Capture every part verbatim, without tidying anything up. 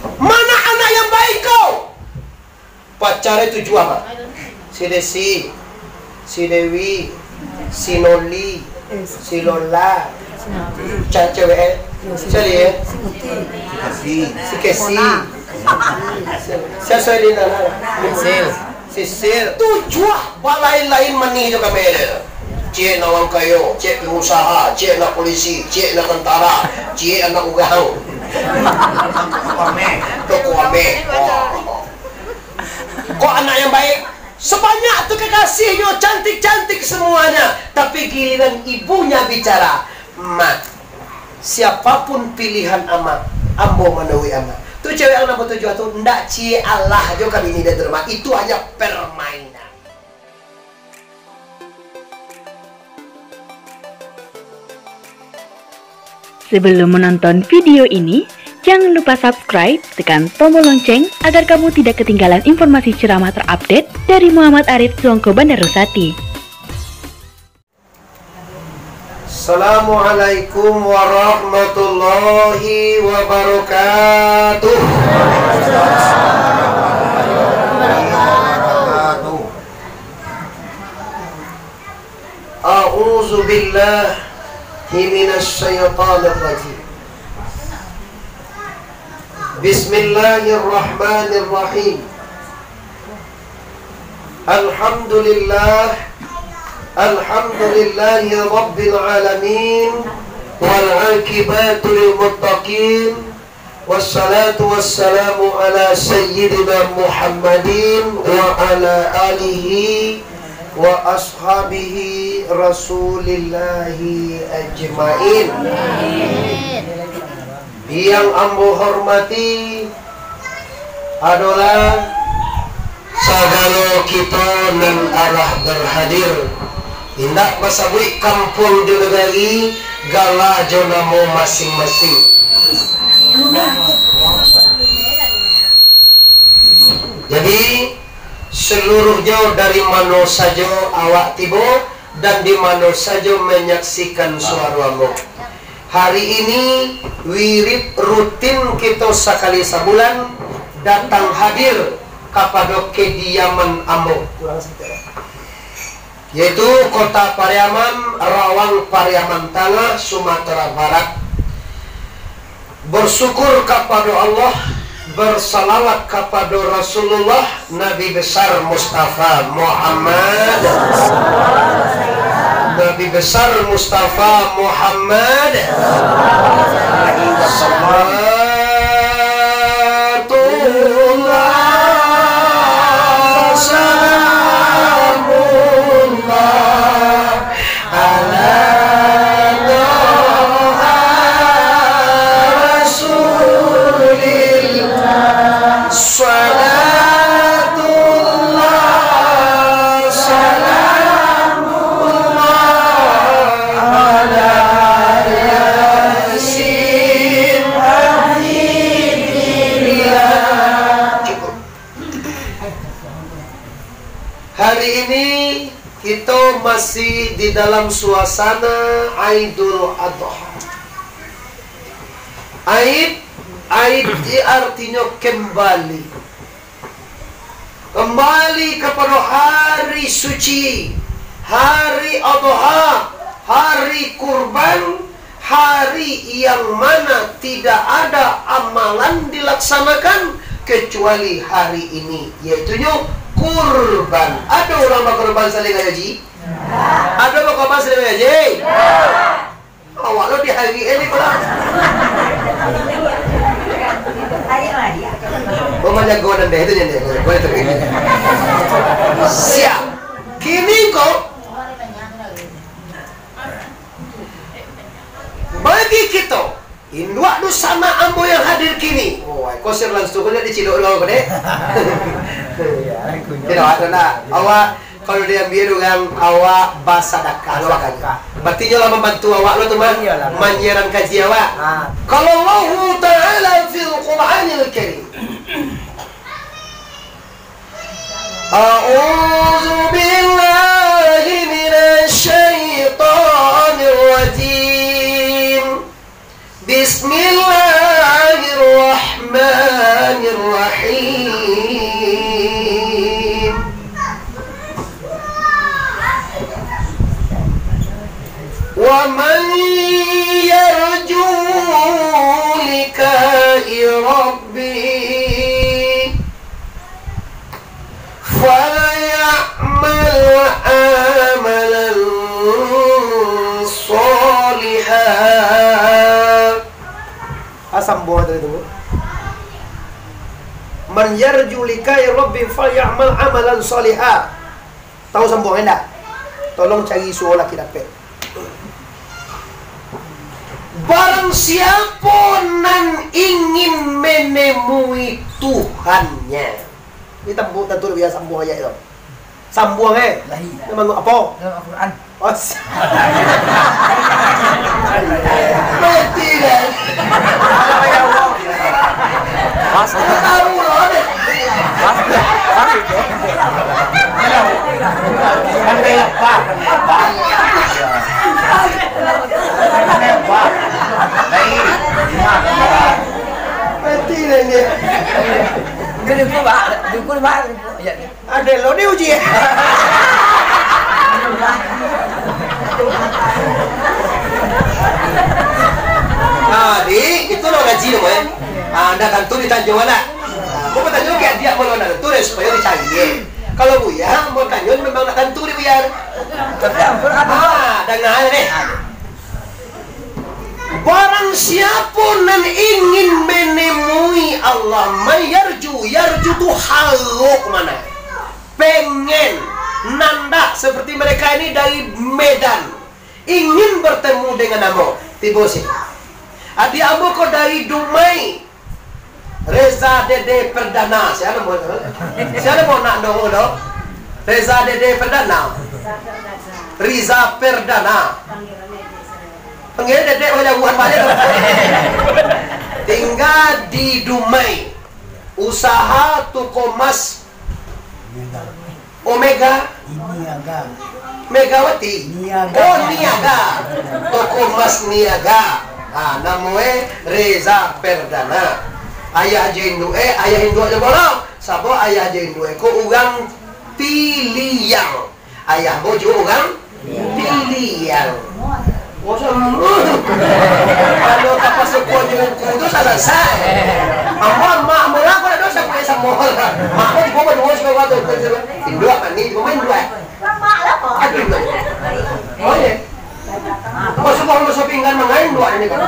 Mana anak yang baik ko? Pacar itu jua, Mak. Si Desi, si Dewi, si Noli, si Lola, cewek, eh? Si Kesi. Siapa lagi, Nana? Sisil. Sisil. Tujuah balain-lain manih jo kami. Ciek nak urang kayo, ciek pengusaha, ciek nak polisi, ciek nak tentara, ciek nak urang. Toko ameh. Wah. Kok anak yang baik? Sebanyak tu kekasihnyo, cantik-cantik semuanya. Tapi giliran ibunya bicara, "Mak, siapapun pilihan Amak, ambo manuruik Amak." Tu cewek yang nombor tujuah tu, ndak ciek alah jo ka bini dia tu, Mak. Itu hanya permainan. Sebelum menonton video ini, jangan lupa subscribe, tekan tombol lonceng agar kamu tidak ketinggalan informasi ceramah terupdate dari Muhammad Arif Suangko Bandarusati. Assalamualaikum warahmatullahi wabarakatuh. A'udzubillahi minasyaitonirrajim. Bismillahirrahmanirrahim. Alhamdulillah. Alhamdulillahi rabbil alamin. Wal aqibatu lil muttaqin. Wassalatu wassalamu ala sayyidina Muhammadin wa ala alihi wa ashabihi Rasulillahi ajmain. Yang ambo hormati adolah sagalo kito nan alah berhadir, indak basabuik kampuang jo nagari, gala jo namo masing-masing. Jadi, seluruhnyo dari mano sajo awak tibo, dan di mano sajo manyaksikan suaro ambo. Hari ini, wirid rutin kito sakali sabulan datang hadir kapado kediaman ambo, yaitu Kota Pariaman, Rawang Pariaman Tangah, Sumatera Barat. Bersyukur kapado Allah, bersalawat kapado Rasulullah, Nabi Besar Mustafa Muhammad. Nabi Besar Mustafa Muhammad. Salatullah, salamullah, ala Taha Rasulillah. Salatullah, salamullah, ala Yasin Habibillah. Cukup. Hari ini kito masih di dalam suasana Aidul Adha. Aid, Aid di artinyo kembali. Kembali kapado hari suci, hari Adha, hari kurban, hari yang mana tidak ada amalan dilaksanakan kecuali hari ini, yaitunyo kurban. Ado urang bakurban salin Haji? Ado bakurban salin Haji? Awak lo di hari ini pula. Oh, manjago nan deh tu, jan deh. Boleh tu. Siap. Kini ko, bagi kito, induak dunsanak ambo yang hadir kini. Oh, ko sir langsung ko dek dicidok dulu ko dek. Iyo, kunyuk. Tidak ada nak. Awak, kalau diambil urang, awak basadakah lo kan. Basadakah. Berarti nyo lah mambantu awak lo tu mah. Iyolah. Manyiarkan kaji awak. Ah. Qala Allahu Ta'ala fil Qur'anil Karim. A'udzu billahi minasy syaithanir rajim. Bismillahirrahmanirrahim. Bismillahirrahmanirrahim. Wa man yarju liqa'i rabbih falya'mal amalan shalihan. Ah, sambuang tadi tu. Man yarju liqa'i rabbih falya'mal amalan shalihan. Tahu sambuang indak? Tolong cari suo laki dapek. Barang siapo nan ingin menemui Tuhannya. Ini tampu-, tantu dia sambuang ayat tu. Sambuang, eh. Lahi. Memang apo? Dalam Al-Quran. Os. Mati dah. Pas. Tahu lah, deh. Pas. Pas itu. Sampai lepas. Mati dah ni. Dia dukung, Pak. Dukung, Pak. Ya, ya. Ado lo diuji. Nah, di, itu lo ngaji lo, eh. Ah, ndak tantu ditanyo lah. Ah, mau batanyo kayak dia, mau ndak tantu deh, supaya dicari, eh. Kalau Buya, mau tanyo memang ndak tantu di Buya. Tapi ampun, ada. Ah, dengar deh. Barang siapo nan ingin menemui Allah, mayarju, yarju tu harok mano? Pengen, nandak, seperti mereka ini dari Medan, ingin bertemu dengan ambo, tibo sini. Adik ambo ko dari Dumai, Reza Dede Perdana. Sia namo tu? Sia namo nak ndo tu? Reza Dede Perdana. Riza Perdana. Panggil Dede, oh, jauhan balik tu. Tinggal di Dumai. Usaha toko mas Omega. Niaga. Megawati. Niaga. Oh, Niaga. Toko emas Niaga. Ah, namoe Reza Perdana. Ayah jo induke, ayah induak jo bolong. Sabab ayah jo induke ko urang Piliang. Ayah ambo jo urang Piliang. Oh, sama. Kalau kapasukuan jo ungku tu salasai. Ambo, mak ambo lah, kalau dosa, kue samo. Mak ambo tibo baduo, suka buat tu. Induak, mani, tibo main induak. Aduh, induak. Oh, iya. Oh, suka ambo sopinggan mangain induak ini kan.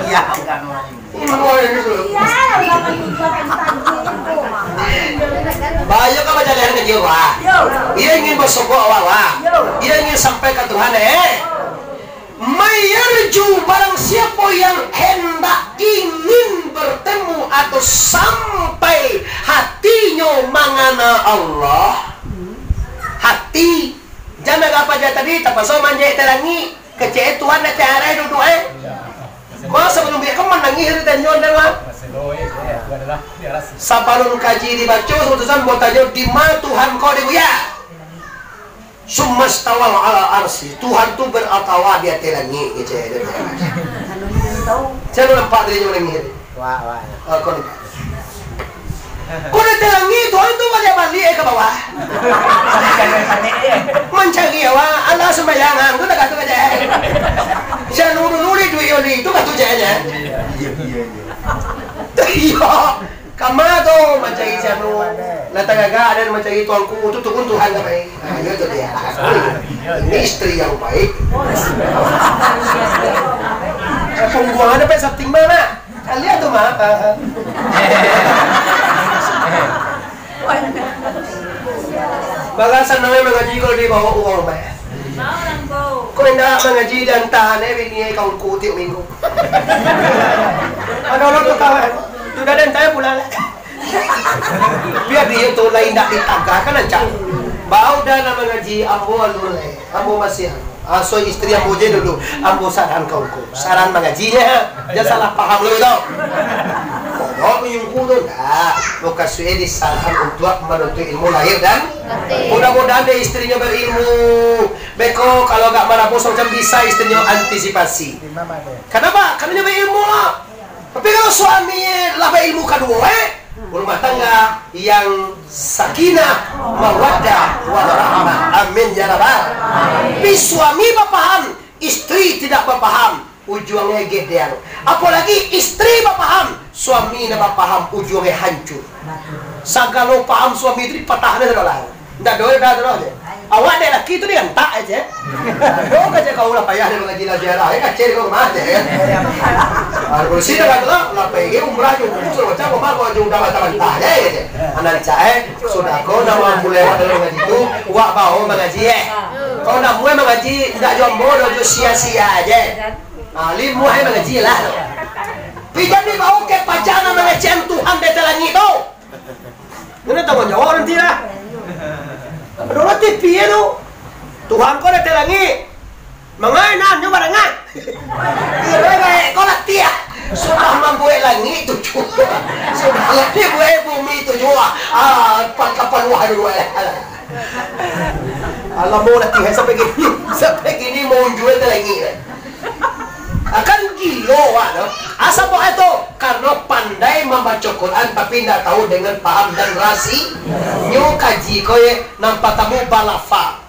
Iya, kan, Mak. Bahayo ka bajalan ka dia, wah. Dia ingin basogok awak, wah. Dia ingin sampai ka Tuhan, eh. Mayarju, barang siapo yang hendak ingin bertemu atau sampai hatinyo mangana Allah. Hati, jan ado apo ja tadi, tapaso manjek tarangi. Kecek Tuhan dah cari duduk, eh. Masa belum dia kan manangih di tanjuan dah lah. Sabalun kaji dibaco, keputusan buat tanyo, di ma Tuhan ko di Buya? Summa stawal ala arsi. Tuhan tu beratawa di ateh langik, kecek dia. Saya nampak tadi dia manangih tadi. Wah, wah. Ah, kau nampak. Kok dah telangi tu, tu baliak-baliak eh ka bawah. Mancari awak, alah sumbayang, tu dah katu aja. Sia nurun-nurun duit oli tu katu aja. Iya, kama tu mancari sia nu. Lah tagagak ada mancari tuanku, tu turun Tuhan ka baik. Nah, iya tu dia. Ini isteri yang baik. Pungguang ada pai sating mana? Kalian tu mah. Bagasan namanya mangaji kalau dibawa uang, Pak. Kau indak mangaji dan tahan, eh, bini, eh, kau kutik minggu. Ada orang tu kawan. Sudah dan saya pulang lah. Biar dia tu lain tak ditagah kan, ancak. Bau dah nak mangaji, ambo alun, eh. Ambo masih anu. Aso istri ambo je dulu, ambo saran ka ungku. Saran mangaji nyo, jan salah paham lo tu. Kodok nyungku tu ndak, mukasuik disaran untuak manuntuik ilmu lahir dan batin. Mudah-mudahan dek istrinyo berilmu. Beko kalau agak marabus macam bisa istrinyo antisipasi. Kenapa? Karena nyo berilmu lah. Suami lah bailmu kaduo, eh? Rumah tangga yang sakinah, mawaddah, warahmah. Amin ya rabbal. Pi suami bapaham, istri tidak bapaham, ujuangnyo gedeang. Apolagi istri bapaham, suami ndak bapaham, ujuangnyo hancur. Sagalo paham suami tu dipatahkan sudah lah. Ndak doh, dah tu lah je. Awak dek laki tu diantak aja. Doh kaja kau lah payah dia mangaji lah ziarah, eh, kacau kau mah je, kan? Ah, polisi dah kata lah, lah pergi umrah je, umrah je, macam kau mah kau je udah bantah-bantah je, je. Anak cak, eh, sudah kau nak mampu lewat dalam ngaji tu, wak bawa mangaji, eh. Kau nak mulai mangaji, ndak jombo doh, jo sia-sia aja. Ah, limuah, eh, mangaji lah. Pi jadi bawa ke pajangan mangecekan Tuhan di langit tu. Ngana tangguang jawab nanti lah. Aduh, lah T V tu. Tuhan ko datang langik. Mangai nan nyo barangah. Kira baik ko lah tiak. Sudah mambuek langik tu juo. Sudah lah dibuek bumi tu juo. Ah, pan kapan wah dulu eh. Alah mau lah tiak sampai gini. Sampai gini mau jual ke langik. Akan gilo awak tu. Asa buat itu? Karena pandai mambaco Quran tapi ndak tahu dengan paham dan rasi. Nyo kaji ko ye, nan patamu balafa.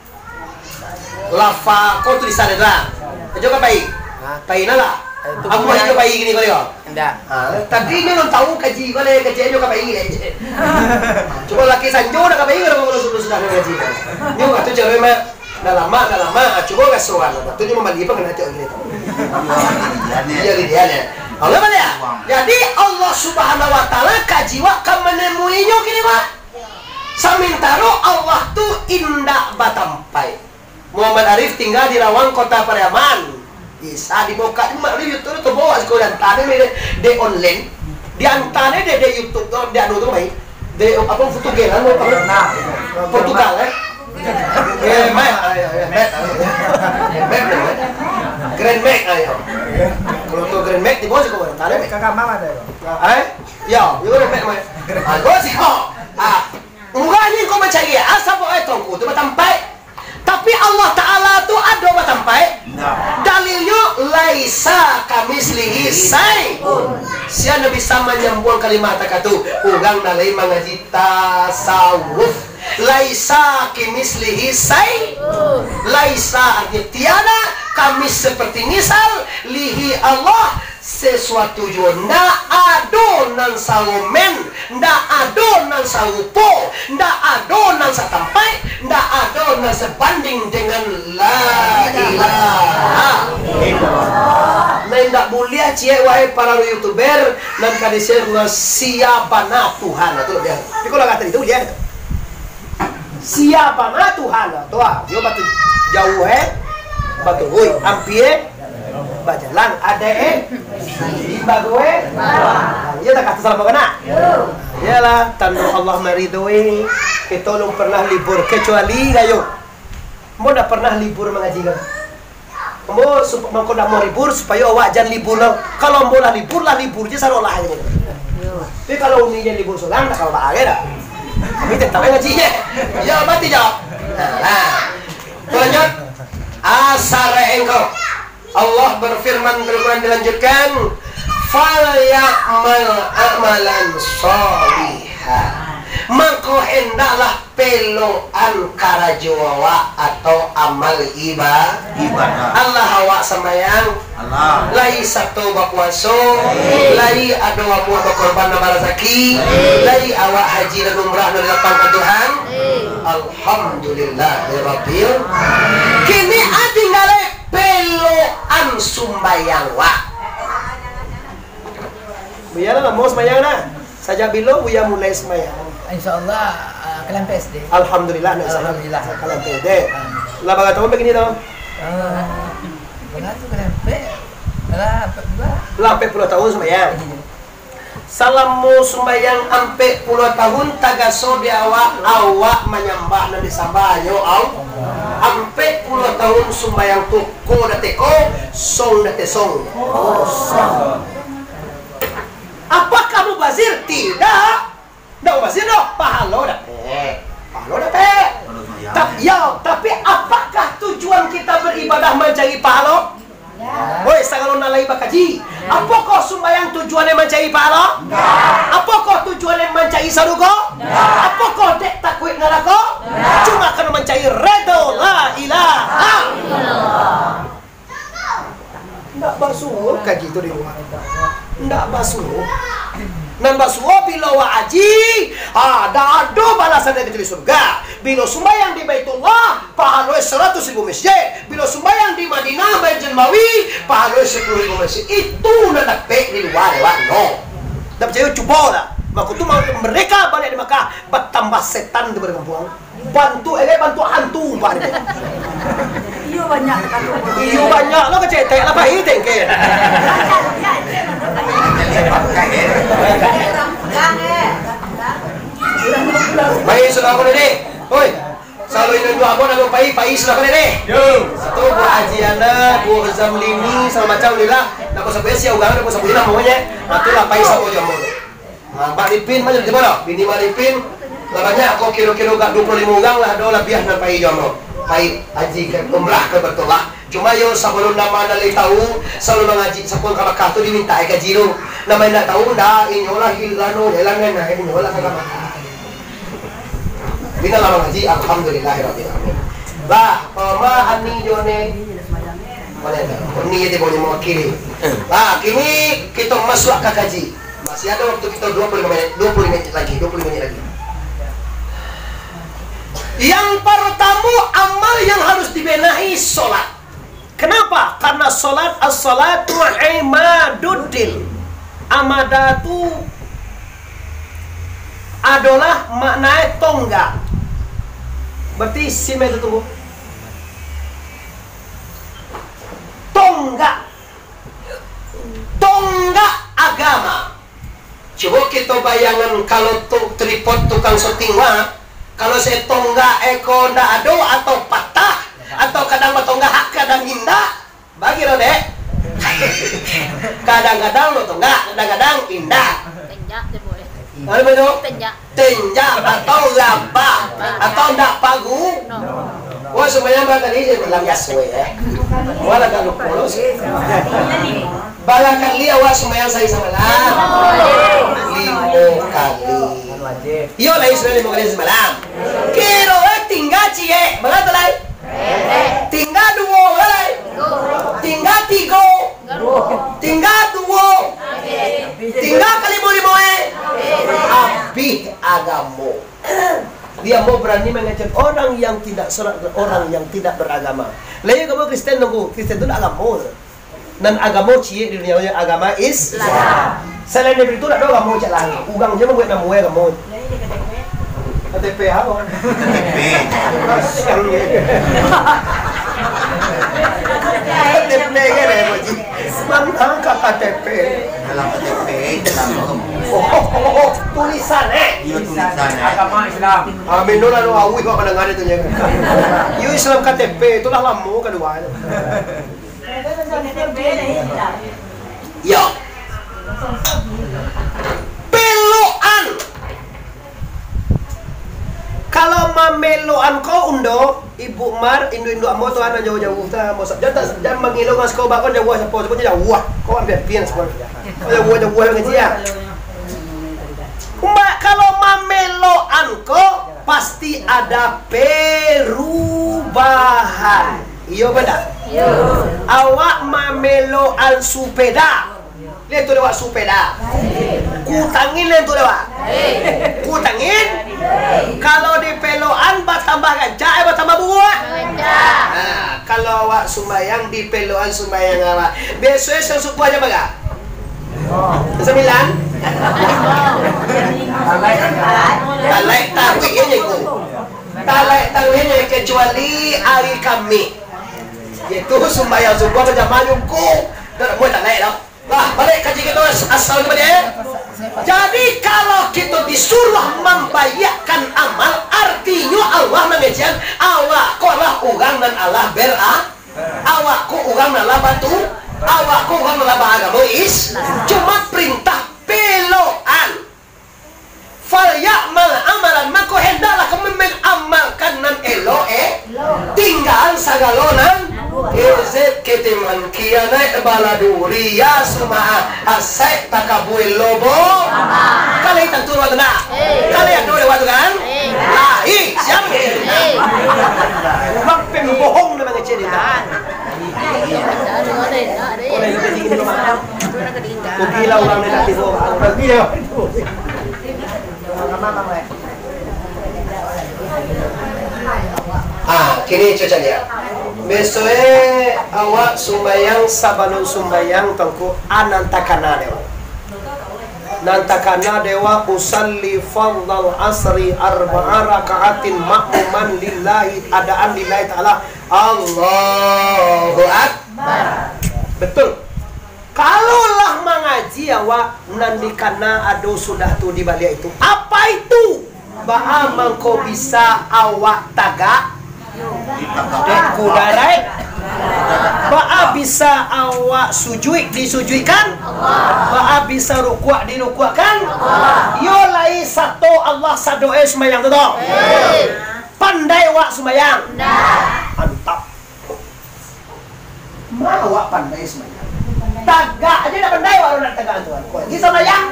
Lafa ko tulisan itu lah. Ajo ka pai? Hah? Pai nah lah. Itu Abu bukan. Ajo pai gini ko yo. Ndak. Ha, tapi nyo nan tahu kaji ko le, kaji ajo ka pai le. Cuma laki sanjo dah ka pai kalau sudah sudah kaji. Nyo tu cewek mah. Dah lama, dah lama, ah, cubo kasuan, Abah. Tu cuma mandi apa kena cok gini tu. Iya, iya, iya. Allah balik ya. Jadi Allah Subhanahu wa Taala kaji wak ka manemuinyo kini wak. Samintaro Allah tu indak batampek. Muhammad Arif tinggal di Rawang, Kota Pariaman. Bisa dibuka di mak di YouTube tu bawa sekolah tadi ni de online. Di antara de de YouTube tu, de anu tu baik. De apa Portugal kan apa? Portugal eh. Eh, Mac, ah, ya, ya, Mac, ah, ya. Mac, Mac. Grand Mac, ah, ya. Kalau tu Grand Mac di bawah sih kau ada. Ada Mac. Kakak mama ada. Eh? Ya, ya ada Mac, Mac. Ah, gua sih kau. Ah, murah ni kau mencari asa buat eh tongku tu bertampai. Tapi Allah Taala tu ada bertampai. Nah. Dalilnya laisa kamislihi syai'un. Sia Nabi sama nyambung kalimah takatu. Urang nan lain mangaji tasawuf. Laisa kamislihi syai. Laisa artinya tiada, kamis seperti misal, lihi Allah sesuatu juo. Ndak ado nan saromen, ndak ado nan sarupo, ndak ado nan satampaik, ndak ado nan sebanding dengan la ilaha illallah. Nah, indak buliah ciek wahai para youtuber nan ka di-share sia bana Tuhan tu dia. Tapi kalau kata itu dia Sia bana Tuhan tu ah, yo batu jauah eh, batu oi, ampia eh, bajalan ada eh, bago eh, iyo tak kata salah kena. Iyolah, tando Allah maridoi, kita belum pernah libur kecuali gayo. Mau dah pernah libur mengaji kan? Ambo sup-, mangko ndak mau libur, supayo awak jan libur lo. Kalau ambo lah libur, lah libur je sarolah je. Tapi kalau uni je libur surang, ndak kalau baa dah. Tapi tetap aja ngaji je. Ya, mati jawab. Nah, lanjut. Asar engkau. Allah berfirman, berfirman dilanjutkan, "Fal ya'mal amalan sholiha." Mangko hendaklah peloan karajo awak atau amal iba-, ibadah. Alah awak sambayang, alah. Lai sato bapuaso, lai. Lai ado amuah bakorban nan barazaki, lai. Lai awak haji dan umrah nan dilapangkan Tuhan. Lai. Alhamdulillahirabbil. Kini a tinggal lai peloan sumbayang wak. Buya lah lamo sumbayang nah. Sajak bilo Buya mulai sumbayang? Insya Allah, ah, kalam P S D. Alhamdulillah, nak sumbayang. Alhamdulillah. Kalam P S D. Amin. Lah bara tahun bagini tu? Ah, bara tu kalam P S D? Lah, ampek puluah. Lah ampek puluah tahun sumbayang. Iya. Salamo sumbayang ampek puluah tahun, tagaso di awak, awak manyambah nan disambah hanyo Allah. Ampek puluah tahun sumbayang tu, ko dateh ko, song dateh song. Kosong. Apakah mubazir? Tidak. Ndak mubazir doh, pahalo dapek. Pahalo dapek. Tap-, yo, tapi apakah tujuan kita beribadah mancari pahalo? Ya. Oi, sagalo nan lai bakaji, Apokoh sumbayang tujuannyo mancari pahala? Ndak. Apokoh tujuannyo mancari sarugo? Ndak. Apokoh dek takuik narako? Ndak. Cuma karano mancari redo, la ilaha. Ndak basuo kaji tu di lua. Ndak basuo. Nan basuo bilo wak aji, ah, ndak ado balasan dari kacali surga. Bilo sumbayang di Baitullah, pahalo saratuih ribu masjid. Bilo sumbayang di Madinah, Baitul Mawi, pahalo sapuluah ribu masjid. Itu nan dapek di lua dewek no. Ndak picayo, cubo lah. Mako tu mereka baliak di Makkah, batambah setan tu bakampuang. Bantuak elek, bantuak hantu, umpah dia. Iyo banyak kato. Iyo banyak lah, kacetek lah, pai tengke. Pai sudah ko deh. Oi. Salo inyo juo abon, nak pai, pai sudah ko deh. Yo. Satu buah ajiana, buah zamlini, sama macam ni lah. Nak sabuik sia urang, nak sabuik lah pokoknyo. Nah, tu lah pai samo jo ambo. Ha, Mak Ripin, macam tu, bini Mak Ripin, lah banyak ko, kiro-kiro agak duo puluah limo urang lah, ado labiah nan pai jo ambo. Pai haji ka, umrah ka Baitullah. Cuma yo, sabalun nan ma nan lai tahu, sabalun mangaji, sabalun ka Makkah tu dimintak kaji tu. Nan ma indak tahu, ndak, inyo lah hilang, no, hilang, nah, inyo lah ka Makkah. Bina lah mangaji, alhamdulillahirabbil alamin. Bah, Oma, Ani, Jone. Mana ni? Ni je boleh mewakili. Bah, kini kita masuk ka kaji. Masih ada waktu kita dua puluh lima menit, dua puluh menit lagi, dua puluh menit lagi. Yang pertama, amal yang harus dibenahi, sholat. Kenapa? Karena sholat, as-sholatu imaduddin. Amada tu adalah maknanya tonggak. Berarti sime tu tunggu. Tonggak. Tonggak agama. Cubo kito bayangan, kalau tu tripod tukang syuting, wah, kalau se tonggak eko ndak ado atau patah, atau kadang batonggak, kadang indak, bagi lo, dek. Kadang-kadang batonggak, kadang-kadang indak. Tenjak, dia boleh. Apa tu? Tenjak. Tenjak atau rabah atau ndak pagu. No. Wah, sumbayang bara kali je malam biaso, eh. Wah, lah kalau polos. Bara kali awak sumbayang sahari samalam? Limo kali. Iyo, lai sumbayang limo kali samalam. Kiro, eh, tingga ciek. Bara tu, lai? Tingga duo, bara, lai? Tingga tigo. Tingga duo. Tingga kalimo-limo, eh. Abih agamo. Dia mau berani mengejek orang yang tidak sholat, orang yang tidak beragama. Lah, iyo, kamu Kristen, nunggu. Kristen tu ndak agamo. Nan agamo ciek di dunia, agama Islam. Selain dari itu, ndak ado agamo ciek lai. Urang je mambuek namo agamo. K T P apo? K T P. K T P kan, eh, Pak Ji? Mana ka K T P? Dalam K T P, dalam agamo. Oh, oh, oh, oh, tulisan, eh? Iyo, tulisan, eh? Agama Islam. Amin, lah, lo, awih, kok, mandanga tu, ya. Iyo, Islam K T P, itulah lamo kadua. Yo. Pelokan. Kalau mamelokan ko undo, Ibu Mar, induak-induak ambo tu, nan jauah-jauah tu, ambo sa-, jan tak, jan mangilo mas ko, bakon jauah sapo, sapo jauah. Ko ambiak pian sapo. Ko jauah-jauah ngaji, ya. Uma, kalau mamelokan ko, pasti ada perubahan. Iyo, bana? Iyo. Awak mamelokan supeda. Liek tu dewak supeda. Kutangin liek tu dewak. Kutangin. Kalau dipelokan batambah rancak, eh, batambah buruak. Nah, kalau awak sumbayang dipelokan sumbayang awak. Biaso e subuah jam bara? Sambilan? Talaik tarawih je ko. Talaik tarawih je, kecuali ari Kamih. Yaitu sumbayang subuah bajamaah juo ko. Dak buliah talaik doh. Lah, baliak kaji kito as-, asal tu baliak, eh. Jadi, kalau kito disuruah mambayakkan amal, artinyo Allah mangecekan awak ko lah urang nan alah ber-, a-, awak ko urang nan alah batu, awak ko urang nan alah baagamo Is-, cuma perintah pelokan. "Falyamal amalan," mako hendaklah kami mengamalkan nan elok, eh, tinggaan sagalo nan, eh, ketimbang kianai, Baladu, riya, sumaah, hasad, takabua, lobo. Kalai tantu dek awak tu ndak? Kalai ado dek awak tu kan? Lai, siap? Urang pembohong nan mangecek dia. Oke lah, urang negatif. Oke lah. Ah, kini cuaca dia. Besoe awak sumbayang, sabalun sumbayang tongko, a nan takana dewa. Nan takana dewa, usalli fardal asri arba'a raka'atin makmuman lillahi adaan lillahi ta'ala. Allahu Akbar. Betul. Kalau lah mangaji awak, nan dikana ado sudah tu di baliak itu. Apa itu? Baa mangko bisa awak tagak? Dek kudarai. Baa bisa awak sujuik disujuikkan? Baa bisa rukuak dirukuakkan? Yo lai sato Allah sadoe sumbayang tu doh. Pandai awak sumbayang? Mantap. Ma awak pandai sumbayang? Tagak aja ndak pandai awak nak tagak tu. Kok lagi sumbayang?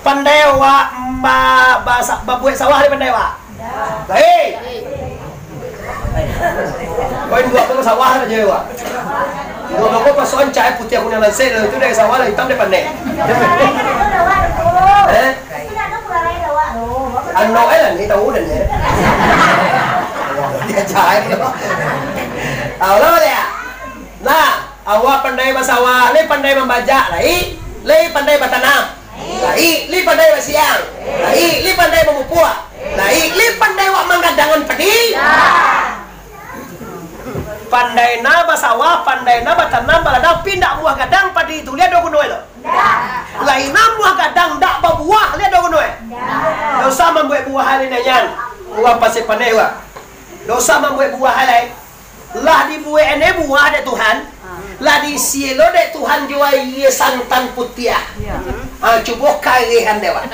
Pandai awak ma-, basa-, babuek sawah ni pandai awak? Hei! Kau induak kau sawah aja awak. Induak kau pasokan cahai putiah kuning lansek, itu dari sawah lah, hitam dia pandai. Eh? Anok eh lah, ni tahu dah ni. Dia cahai. Tahu lah dia. Nah, awak pandai basawah, lai pandai mambajak, lai, lai pandai batanam, lai, lai pandai basiang, lai, lai pandai mamupuak, lai, lai pandai awak manggadangan padi. Pandai na basawah, pandai na batanam, baladang, tapi ndak buah gadang padi tu, lai ado guno lo. Lai na buah gadang ndak babuah, lai ado guno. Ndak usah mambuek buah lai nian. Urang pasti pandai urang. Ndak usah mambuek buah lai. Lah dibuek ene buah dek Tuhan, lah diisi lo dek Tuhan jo aia santan putiah. Ah, cubo karehan dek awak.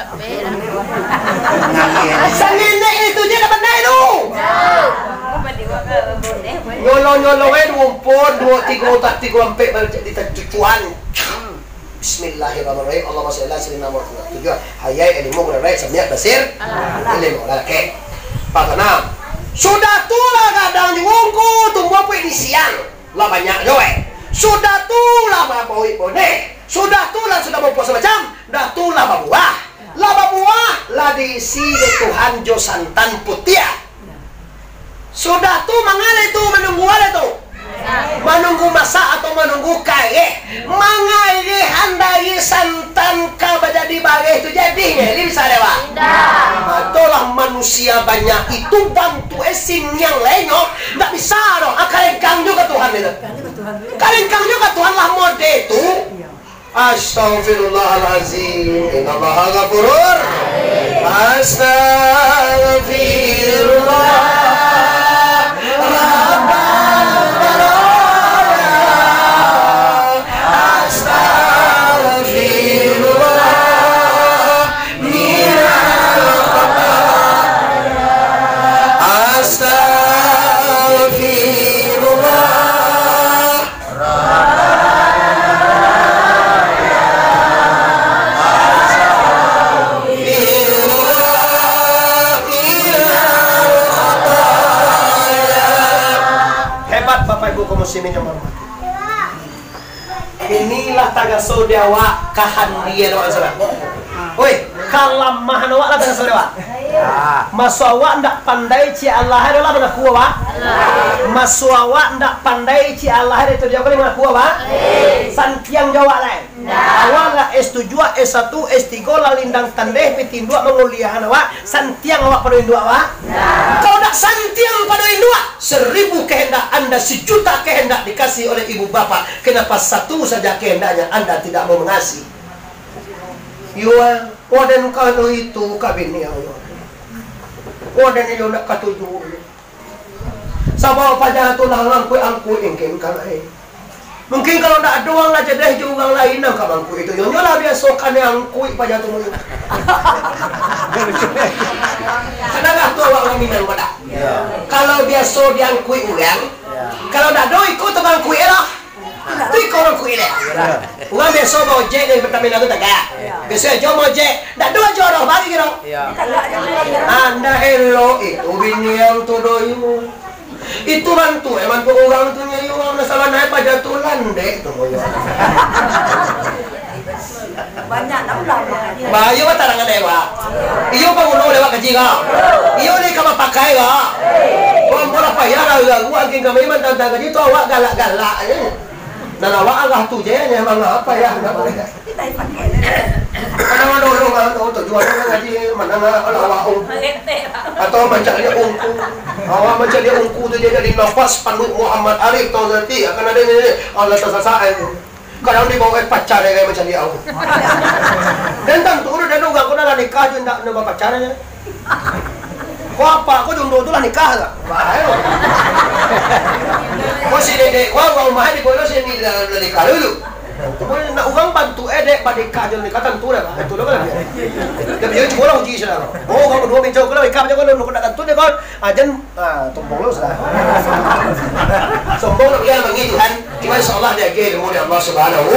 Sangenek itu je dah pandai tu. Nyolong-nyolong eh, duo ampek, duo tigo, tak tigo ampek, baru jadi tacucuan. Bismillahirrahmanirrahim. Allahumma shalli ala sayyidina Muhammad. Tujuh. Hayai, ilmu, gurarai, samiak, basir. Ilmu, oke. Patanam. Sudah tu lah gadang juo ko tumbuah puik di siang. Lah banyak juo, eh. Sudah tu lah babuik boneh. Sudah tu lah sudah bapuasa macam. Dah tu lah babuah. Lah babuah, lah diisi dek Tuhan jo santan putiah. Sudah tu, manga lai tu, manunggu a lai tu? Manunggu masak atau manunggu kareh? Mangareh andari santan ka bajadi bareh tu, jadi nyo, lai bisa dek awak? Indak. Ah, tu lah manusia banyak itu bantuak eh siniang lai nyo, ndak bisa doh, ah, kalengkang juo ka Tuhan itu. Kalengkang juo ka Tuhan lah mode tu. Astaghfirullahalazim. Innallaha ghafurur. Astaghfirullah. Rabbal baraya. Astaghfirullah. Minal khataya. Astaghfirullah. Hebat, Bapak Ibu kaum muslimin yang hormati. Inilah tagaso di awak kahandian awak saudara. Oi, kalamahan awak lah tagaso di awak. Ah, maso awak ndak pandai ciek alah ado lah mangaku awak. Maso awak ndak pandai ciek alah ado tu dia kali mangaku awak. Santiang jo awak lai. Awak lah S tujuh, S satu, S tigo lah lindang tandeh, pitih induak manguliahan awak, santiang awak pado induak awak. Kalau ndak santiang pado induak, seribu kehendak anda, sejuta kehendak dikasih oleh ibu bapak, kenapa satu saja kehendaknya anda tidak mau mengasih? Yo, waden kalau itu kabini Allah. Waden iyo ndak katuju. Sabab paja tu lah angkuik-angkuik mungkin kan, eh. Mungkin kalau ndak ado urang lah cedeh jo urang lain nang ka mangkuik itu. Nyo, nyo lah biaso kanai angkuik paja tu. Sadangkan tu awak urang Minang padah. Kalau biaso diangkuik urang, Kalau ndak ado, iko tukang kuik lah. Tu iko urang kuik deh. Urang biaso baojek dari Pertamina tu tagak. Biaso ajo baojek, ndak ado ajo doh, bagi kiro. Anda elok itu bini yang tu doh. Itu bantu, eh, bantu urang tu nyari urang, nasaba naik paja tu landek tu, boyo. Banyak lah ulama. Bah, iyo batarangan dek, Pak. Iyo pangulu lewat kaji, Pak. Iyo ni ka bapakai, Pak. Kok ambo lah payah lah, ganggu angking kami mantantang kaji tu, awak galak-galak je. Nan awak arah tu je, ni emang apa ya, ndak boleh. Kadang ado urang, ah, tu, tu, jual kan ngaji, mana lah, kalau awak, um. Atau mancaliak ungku. Awak mancaliak ungku tu je jadi nafas panduik Muhammad Arif Tauzati, akan ado ni, ni, Allah tasasak, eh, tu. Kadang dibawa, eh, pacar, eh, mancaliak ungku. Dan tantu ado urang, ko dah lah nikah je, ndak, ndak bapacar je. Ko apak ko jondo tu lah nikah ka? Bahaya lo. Ko si dedek ko, urang rumah di kono sini lah, lah nikah dulu. Ko nak urang bantu, eh, dek, banikah jo nikah tantu lah, Pak. Betul lah, kan? Tapi yo, cubolah uji saudara. Oh, urang baduo mencau ko lah, nikah macam ko, nak tantu dek ko. Ah, jan, ah, sombong lo, saudara. Sombong nak biar mangi Tuhan. Cuma insyaallah dia agiah ilmu dari Allah Subhanahu,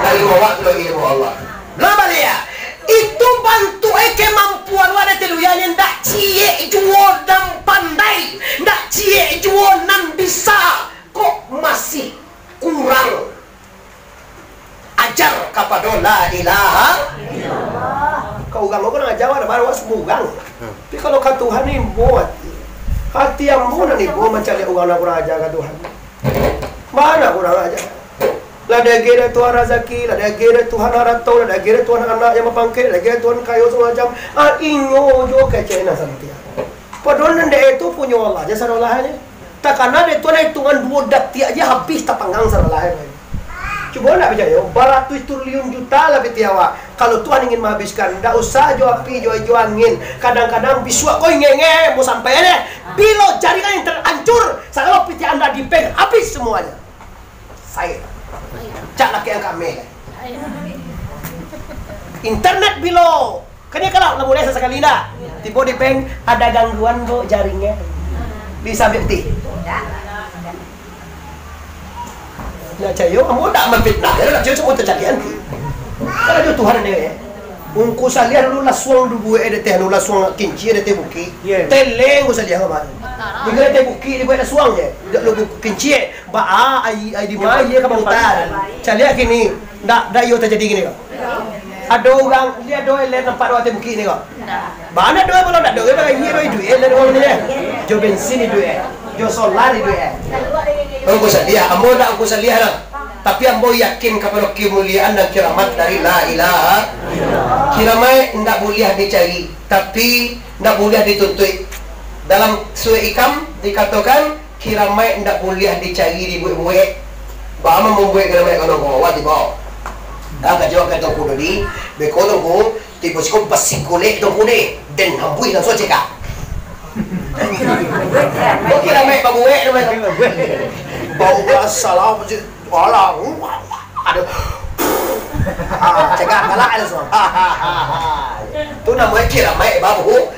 dari Allah tu ilmu Allah. Lah baliak, itu bantuak e kamampuan wak dek Teluya ni, ndak ciek juo nan pandai, ndak ciek juo nan bisa, kok masih kurang ajar kapado la ilaha illallah. Ka urang ko kurang ajar, wak, wak sumurang. Tapi kalau ka Tuhan ni, ibo ati. Ati ambo nan ibo mancaliak urang nan kurang ajar ka Tuhan. Mana kurang ajar? Lah diagiah dek Tuhan razaki, lah diagiah dek Tuhan harato, lah diagiah dek Tuhan anak yang bapangkek, lah diagiah dek Tuhan kayo sagalo macam. Ah, inyo juo kecek nan santiang. Padahal nan dek itu punyo Allah je sadolah je. Takana dek Tuhan hitungan duo datiak je habis tapanggang sadolah je. Cubo ndak picayo, baratuih triliun juta lah pitih awak. Kalau Tuhan ingin menghabiskan, ndak usah jo api, jo, jo angin. Kadang-kadang bisuak ko ingek-ingek, mau sampai deh. Bilo jaringan internet hancur, sagalo pitih anda di bank, habis semuanya. Sair. Cak laki yang kami. Internet bilo, kan iyo kalau lah mulai sasakali ndak. Tibo di bank, ada gangguan, Bu, jaringan. Bisa bukti. Ndak cayo, ambo ndak mamfitnah, yo, ndak cayo samo tacalian. Kalau jo Tuhan dek, Ungku Saliah dulu lasuang dubuek dek teh, anu lasuang kinciak dek teh bukik. Iyo. Teleng Ungku Saliah kama. Tingga teh bukik dibuek lasuang je. Dak lu kinciak, baa ai, ai di ma, iyo ka bamutar. Caliak kini, ndak, ndak iyo tajadi kini ko. Ado urang, indak ado eleh nampak dek teh bukik ni ko. Bana doa, kalau ndak doa, bagawi doa iduik, eh, dari urang ni, eh. Jo bensin iduik, eh. Jo solar iduik, eh. Ungku Saliah, ambo ndak Ungku Saliah lah. Tapi ambo yakin kapado kemuliaan dan kiramat dari la ilaha. Kiramaik ndak buliah dicari, tapi ndak buliah dituntuik. Dalam Suek Ikam dikatokan, kiramaik ndak buliah dicari, dibuek-buek. Baa mambuek kiramaik kalau bawa tibo. Ah, kajo kato kudo di, beko tu ku, Tibo siko basikulek tu kude, den hambuih langsuang cegak. Oke lah, mek, babuek tu, mek. Bau asal apa sih? Alah, aduh. Ah, cegak galak langsuang. Tu namonyo kiramaik, babu.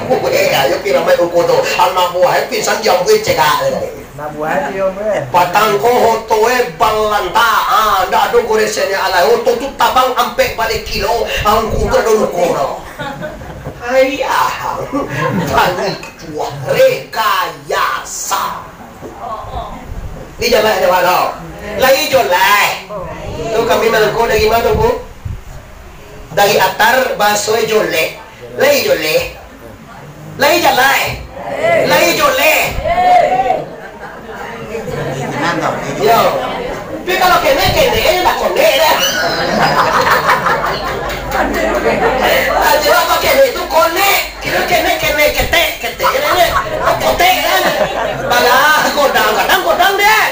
Babuek, ayo kiramaik ukur tu. Anak buah, eh, pingsan diambuih cegak. Nah, buah dia, buah. Patang ko oto e balanta, ah, ndak ado goresenyo alai. Oto tu tabang ampek baleh kilo, angku tu ado luko no. Ayah, bani ketua rekayasa. Ni jalan ada walau. Lai jolai. Tu kami malengko dari ma tu, Bu? Dari atar bahaso jolek. Lai jolek. Lai jalai. Lai joleh. Yo. Tapi kalau kenek, kenek, eh, tak konek dah. Aja apa kenek tu konek. Kira kenek, kenek, ketek, ketek, kenek. Kotek kan. Bala godang, kadang godang deh.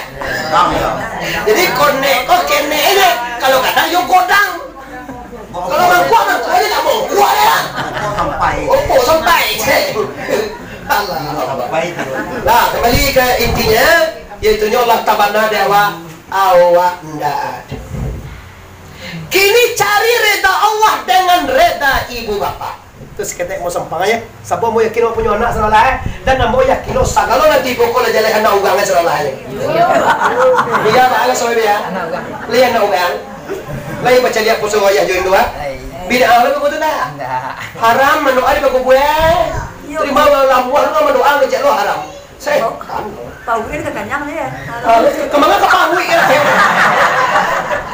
Jadi konek, kok kenek ini. Kalau kadang yo godang. Kalau mangkuak, mangkuak aja tak mangkuak lah. Sampai. Opo sampai. Alah. Sampai tu. Nah, kembali ke intinya, yaitunyo Allah tabana di awak, awak ndak ada. Kini cari reda Allah dengan reda ibu bapak. Tu saketek ambo sampang, yo. Sabab ambo yakin ambo punyo anak, sadoalah, eh. Dan ambo yakin lo sagalo nanti pokok lah jaleh anak urang, eh, sadoalah, eh. Iyo, baa lah, sadoalah, yo. Lai anak urang. Lai bacaliak puso ayah jo induak, ah. Bid'ah lo batua tu ndak? Ndak. Haram mandoa di bakubua, eh. Tarimo lah buah lo mandoa, kecek lo haram. Setan. Pahuik kan kanyang dia. Ah, kemana ke pahuik kan?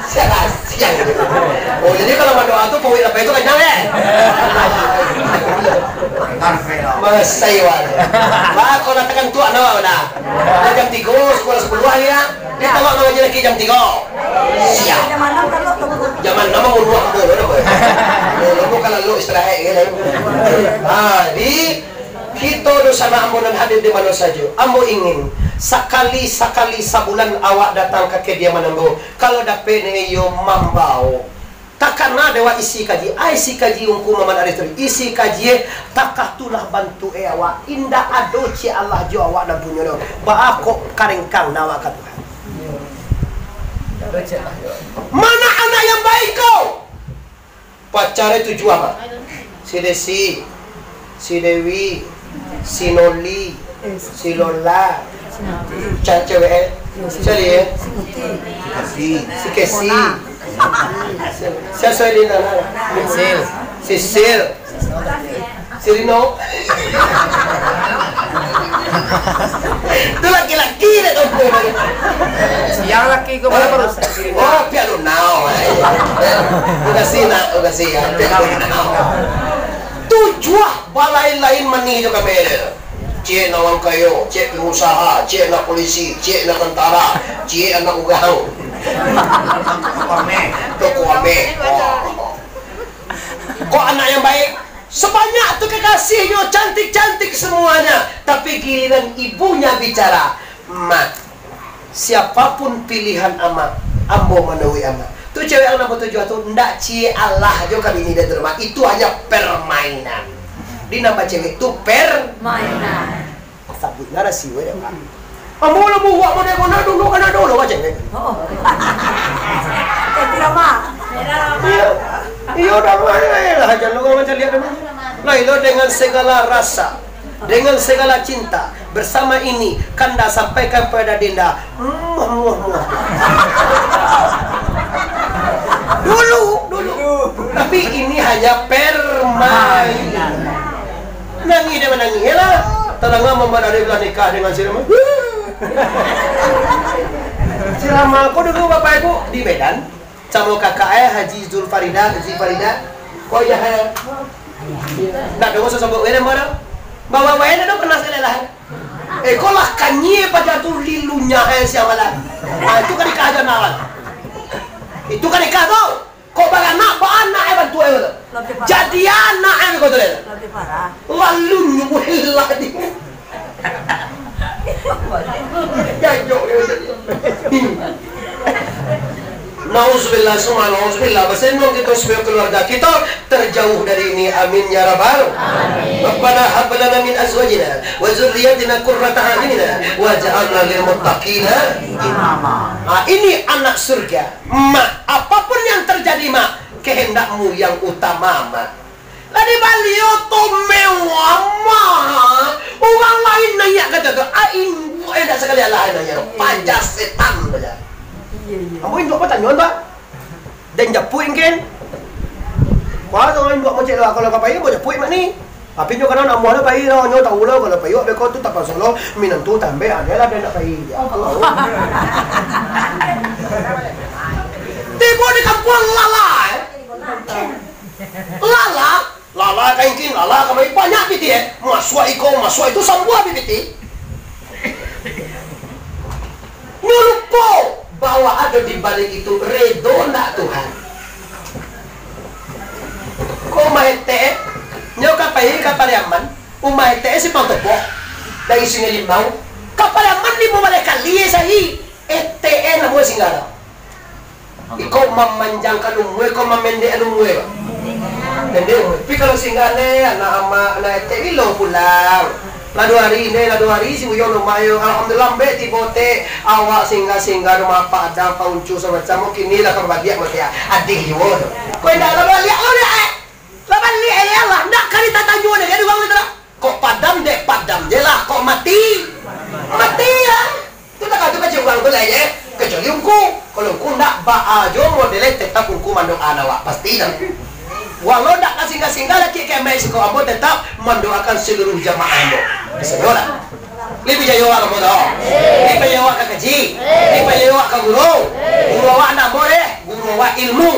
Siang-siang. Oh, jadi kalau mandoa tu pahuik lapeh tu kanyang, eh? Masai, wan. Bah, kau katakan tu anak dah. Dah jam tigo, sekolah sepuluh hari dah. Dia tolak mengaji lagi jam tigo. Siap. Jam enam kalau tu. Jam enam mau bunuh aku, dah, boy. Lu bukan lalu istirahat, kan? Ah, di Kito dunsanak ambo nan hadir di mano sajo, ambo ingin sakali-sakali sabulan awak datang ka kediaman ambo. Kalau dapek nio iyo mambao. Takana dek awak isi kaji, ah, isi kaji Ungku Maman Arif tadi. Isi kaji, eh, takah tulah bantuak, eh, awak. Indak ado ciek alah jo awak nan punyo do. Baa kok karengkang nan awak ka Tuhan. Mana anak yang baik ko? Pacar itu tujuah, Pak. Si Desi, si Dewi, si Noli, si Lola, ca-, cewek, eh? Cari, eh? Si Kesi. Si Kesi. Siapa lagi nama? Sisil. Sisil. Si Rino. Itu laki-laki dek tu. Siang laki ko malam baru. Oh, piak lunau. Makasih, nak. Makasih, ya. Piak lunau. Tujuah balain-lain manih jo kami. Ciek nak urang kayo, ciek pengusaha, ciek nak polisi, ciek nak tentara, ciek anak urang. Toko ameh. Wah. Kok anak yang baik? Sebanyak tu kekasihnyo, cantik-cantik semuanya. Tapi giliran ibunya bicara, "Mak, siapapun pilihan Amak, ambo manuruik Amak." Tu cewek yang nombor tujuh tu, ndak ciek alah jo ka bini dia tu, Mak. Itu hanya permainan. Di nambah cewek tu per- Mainan. Sabuik lah rasio dek, Pak. Ambo lah buruak model ko, nak dulu kan nak dulu, macam ni. Oh. Tapi lama. Iyo. Iyo, dah mulai lah, jan urang macam lihat dulu. Lah, itu dengan segala rasa, dengan segala cinta, bersama ini, kanda sampaikan pada Dinda. Muah, muah, muah. Dulu, dulu. Tapi ini hanya permainan. Nangih dia manangih, lah. Tadanga Maman Arif lah nikah dengan si Rama. Si Rama ko dulu bapak ibu di Medan. Samo kakak eh, Haji Zulfarida, Haji Farida. Ko ayah eh. Ndak doh, usah sabut, eh, nama dah. Bawa wae dah pernah sekali lah. Eh, ko lah kanyie paja tu lilunya eh, siapa lah. Ah, itu kan nikah aja nak lah. Itu kan nikah tu. Kok baranak, baanak eh bantu eh tu. Lebih parah. Jadi anak eh kau tu deh. Lebih parah. Lalu nyubuhilah di. Jajok eh. Nauzubillah, summa nauzubillah. Basenang kita supaya keluarga kita terjauh dari ini. Amin ya rabbal. Amin. Rabbana hab lana min azwajina wa dzurriyyatina qurrata a'yunina waj'alna lil muttaqina imama. Ah, ini anak surga. Mak, apapun yang terjadi, Mak, kehendakmu yang utama, Mak. Lah di Bali tu mewah, Mak. Urang lain naiak kato tu, ah, induak eh, ndak sakali alah naiak. Paja setan paja. Iyo, iyo. Ambo induak batanyo tu, ah. Den japuik mungkin. Wah, tu induak mocek lah, kalau ka pai, ambo japuik mak ni. Tapi nyo kana nak muah lah pai lah, nyo tahu lah kalau pai awak beko tu tapakso lo, minantu tambek ado lah, ado nak pai. Ya Allah. Tibo di kampuang lala, eh. Lala, lala ka ingkin, lala ka pai, banyak pitih, eh. Masuak iko, masuak itu, sambuah pitih. Nyo lupo bahwa ado di balik itu redo ndak Tuhan. Ko umah etek, eh? Nyo ka pai ka Pariaman, umah etek, eh, Simpang Topok, dari Sungai Limau. Ka Pariaman limo baleh kali, eh, sahi. Etek, eh, namo singgah. Iko mamanjangkan umua, iko mamendekkan umua, Pak. Pendek umua. Tapi kalau singgah ne, anak amak, anak etek, bilo pulang? Lah duo hari ne, lah duo hari si Buyuang rumah yo. Alhamdulillah, ambek tibo tek, awak singgah-singgah rumah Pak Adang, Pak Uncu, samacam, mungkin ni lah ka babaliak mati, ah. Adih juo tu. Kau indak lah baliak lo, dek, eh. Lah baliak, eh, Allah, ndak ka Tatanyo dek dia urang tu lah. Kok padam dek padam je lah, kok mati, mati lah. Tu tak ado kaji urang tu lah, ye. Kecuali ungku. Kalau ungku ndak, baa jo model tetap ungku mandoakan awak, pasti dah. Walau ndak ka singgah-singgah laki kemeh siko, ambo tetap mandoakan seluruh jamaah ambo. Bisa lah. Lai bajayo awak ka ambo tu. Lai bajayo awak ka kaji. Lai bajayo awak ka guru. Guru awak ndak ambo deh. Guru awak ilmu.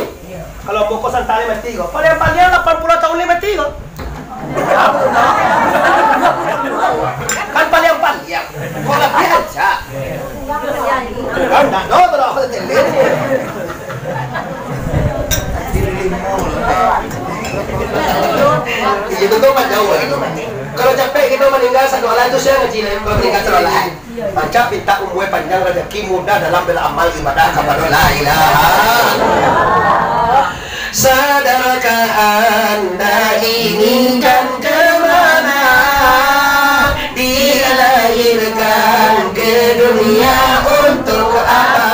Kalau ambo ko santai mati ko. Paliang-paliang lapan puluah tahun lai mati ko. Kan paliang-paliang. Kok labiah aja. Kan ndak, no, tu lah, aku tadi. Itu tu mah jauh, eh. Kalau capek kita maninggal satu alam tu, saya ngaji lah, kalau maninggal satu alam. Mancak mintak umua panjang, rajaki mudah dalam baramal ibadah kapado la ilaha. Sadarkah anda inginkan ke mana? Dilahirkan ke dunia untuk apa?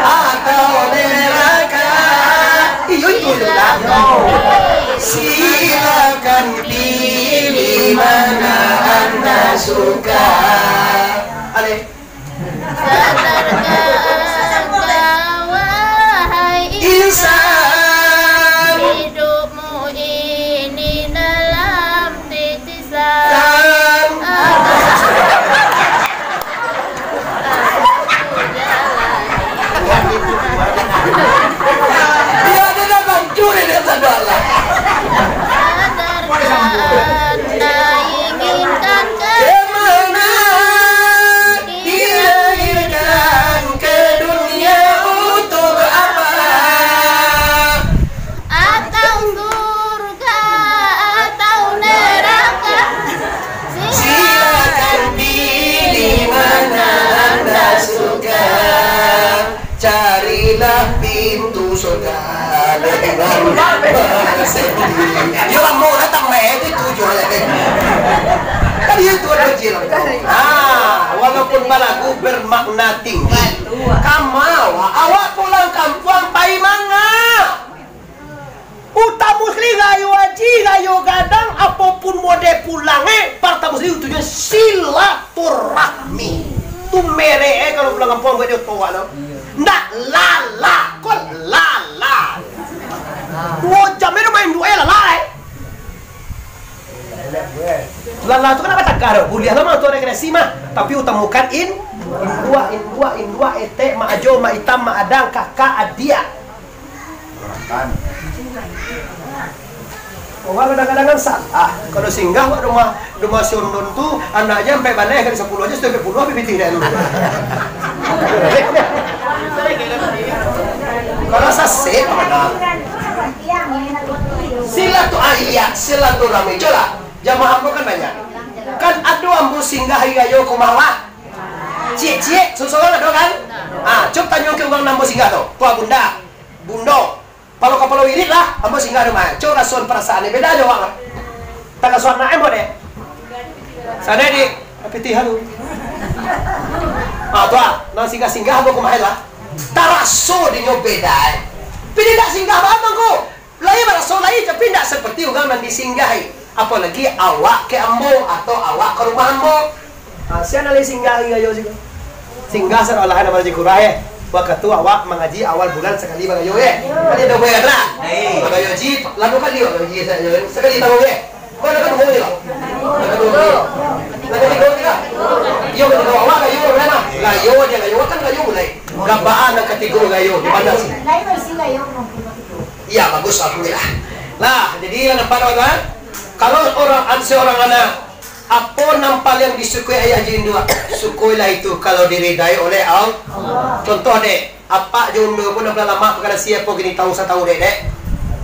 Atau neraka? Iyo, itu neraka. Silakan pilih mana anda suka. Ale. Sadarkah engkau, wahai insan, hidupmu ini dalam titisan. Dia ada dalam juri dia sadar lah. Anda inginkan ke mana? Dilahirkan ke dunia untuk apa? Atau surga atau neraka? Silakan pilih mana anda suka. Carilah pintu surga dengan bersendiri. Yo, lamo lah, tak main itu tujuan lagi. Kan itu ada ujian. Ah, walaupun balagu bermakna tinggi. Kama awak, awak pulang kampuang pai manga. Utamo sakali rayo aji, rayo gadang, apo pun mode pulang, eh, partamo sakali tujuan silaturahmi. Tu merek, eh, kalau pulang kampuang buat di oto awak tu. Ndak lala, kon lala. Duo jam ni main duo, eh, lala, eh. Lala tu kan apa takah tu? Buliah lah mah tu rekreasi mah. Tapi utamokan in-, induak, induak, induak, etek, mak ajo, mak itam, mak adang, kakak, adiak. Orang kadang-kadang kan salah. Kalau singgah wak rumah, rumah si Ondon tu, anaknyo ampek baleh, kali sapuluah aja sudah ampek puluah bibit dia tu. Kalau sasek, mana? Silaturahmi, silaturahmi. Coba, jamaah ambo kan banyak. Kan ado ambo singgah hari rayo ka rumah awak. Ciek-ciek, sorang-sorang ado kan? Ah, cubo tanyo ka urang nan ambo singgah tu. Tuah bunda, bundo. Palo kapalo wirid lah, ambo singgah rumah. Cubo rasoan parasaan, beda jo awak lah. Taraso anak ambo deh. Sadai di, pitih halu. Ah, tu ah, nan singgah-singgah ambo kamarin lah. Taraso dinyo beda, eh. Tapi dia tak singgah bana ko. Lai baraso lai, tapi indak saparti urang nan disinggahi. Apolagi awak ka ambo, atau awak ka rumah ambo. Ha, sia nan lai singgah hari rayo situ. Singgah saolah-olah nan baraji kurang, eh. Wakatu awak mangaji awal bulan sakali barayo, eh. Kan ado bulan lah. Barayo haji, lalu kali awak mangaji sakali taun, eh. Bukan ado duo je lah. Ado duo je. Ado tigo je lah. Iyo, katigo awak rayo, bulan lah. Rayo je, rayo kan rayo mulai. Gabaan nan katigo rayo, di mana sih? Lain isi rayo. Iya, bagus, alhamdulillah. Nah, jadi lah nampak, teman-teman. Kalau orang, seorang anak, apo nan paliang disukai ayah jo induak, sukailah itu kalau diridai oleh Allah. Contoh, dek, apak jo undo pun nan paliang lamak, pakadasi apo kini tahu satahu, dek, dek?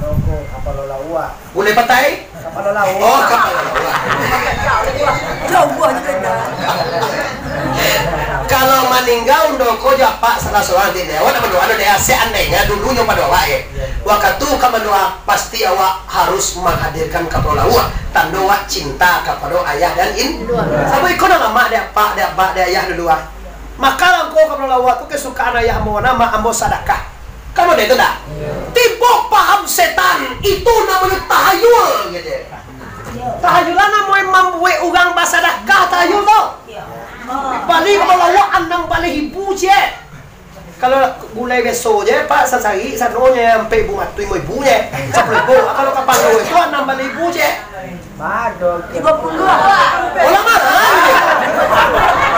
Kalau ko kapalo lauak. Gulai patai? Kapalo lauak. Oh, kapalo lauak. Jauah juga dah. Kalau maningga undo ko jo apak salah surang, dek, awak nak mandoa, dek, seandainya dulunyo pado awak, eh. Wakatu ka mandoa, pasti awak harus manghadirkan kapalo lauak, tando awak cinta kapado ayah dan in-, sabab iko nan lamak dek apak, dek abak, dek ayah dulu, ah. Makalah angko kapalo lauak tu kasukaan ayah ambo, nan mak ambo sadakah. Kan model tu ndak? Tibo paham setan, itu namonyo tahayul, gitu. Tahayul lah namonyo mambuek urang basadakah, tahayul tu. Bali kapalo lawak anam baleh ribu ciek. Kalau gulai biaso je, Pak, sasari, sanonyo ampek ribu matuih, limo ribu je. Sapuluah ribu. Kalau kapalo itu anam baleh ribu ciek. Mahal tu. Lima puluah. Ulah mahal.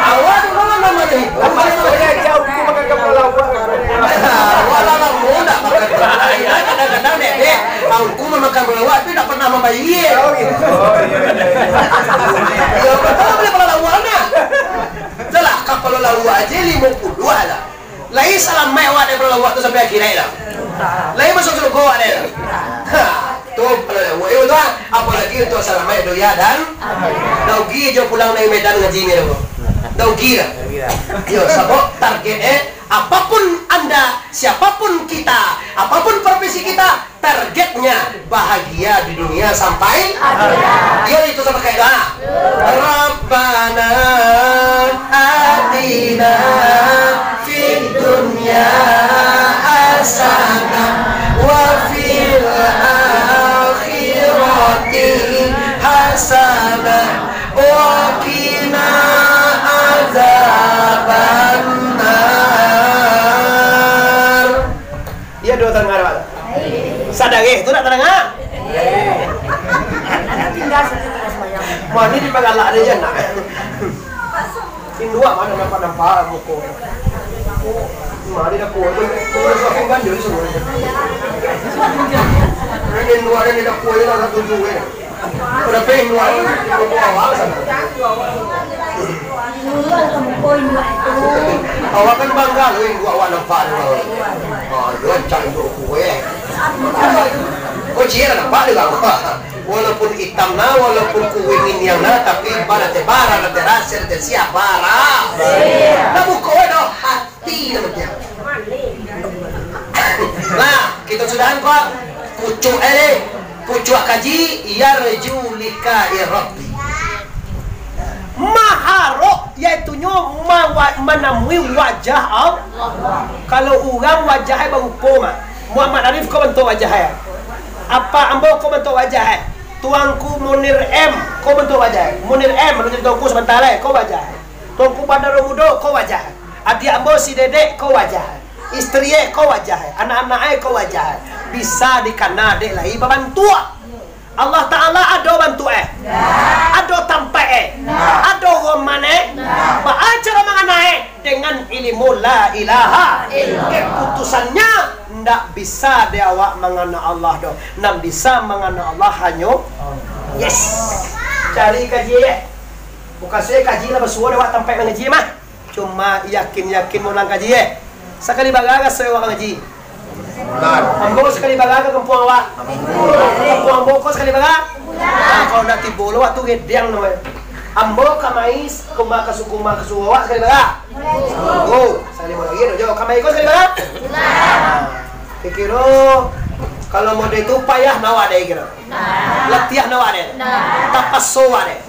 Awak tu kalau nama ni. Maksudnya jauh tu makan kapal laut. Awak lah lama tak makan kapal laut. Kadang-kadang dek, dek, aku mah makan kapal laut tapi tak pernah mambayar. Oh, gitu. Ya, betul, beli kapal laut nah. Itulah, kapal laut aja lima puluh lah. Lai salamaik awak dari kapal laut tu sampai akhirat lah. Lai masuak suruga awak dari tu. Ha, tu kapal laut. Eh, tu ah. Apalagi untuak salamaik dunia dan, dah rugi jo pulang dari Medan ngaji ni tu. Dah rugi lah. Yo, sabab target, eh, apapun anda, siapapun kita, apapun profesi kita, targetnya bahagia di dunia sampai akhirat. Yo, itu sama kayak doa. Rabbana atina fid dunya hasanah wa fil akhirati hasanah wa qina azabannar. Iyo, doa tadanga, Pak. Sadareh tu nak tadanga. Mani dipagalak ado je nak. Induak ma nampak-nampak muko. Mani dapua tu. Suapin banjir semua. Induak dan dapua je lah satu tu je. Udah pengen dua, dua awak sana. Awak kan bangga lu induak awak nampak tu. Oh, lu ancak induak kue. Oh, cia lah nampak dia bang. Walaupun hitam nah, walaupun kuning yang nah, tapi bara te bara, te rasa, te siap bara. Nah, buka dah. Ti namo dia. Nah, kita sudahan ko. Pucuak, eh, pucuak kaji, yarju liqa'i Rabbi. Maharok, yaitunyo mawa-, manamui wajah Allah. Kalau urang wajah e barupo mah. Muhammad Arif ko bantuak wajah e. Apa ambo ko bantuak wajah e. Tuanku Munir M ko bantuak wajah e. Munir M, anu jadi tuanku sabanta lai, ko wajah e. Tuanku Badaro Mudo ko wajah e. Adiak ambo si Dedek ko wajah e, isteri e ko wajah e, anak-anak e ko wajah e. Bisa dikana dek lai babantuak. Allah Ta'ala ado bantuak e, ado tampaik e, ado roman e. Baa caro mangana e? Dengan ilimu la ilaha. Keputusannyo ndak bisa dek awak mangana Allah doh. Nan bisa mangana Allah hanyo, yes. Cari kaji e. Bukan se kaji lah basuo dek awak tampaik mangaji mah. Cuma yakin-yakin mulang kaji, eh. Sakali bara raso awak mangaji? Ambo sakali bara ka kampuang awak? Kampuang ambo ko sakali bara? Nah, kalau ndak tibo lo waktu gedang namonyo. Ambo kamai, kuma kasu-, kuma kasuo awak sakali bara? Oh, sakali bara lagi tu jo. Kamai ko sakali bara? Kiro-kiro kalau model tu payah nawa deh kiro. Latiah nawa deh. Tapaso wa deh.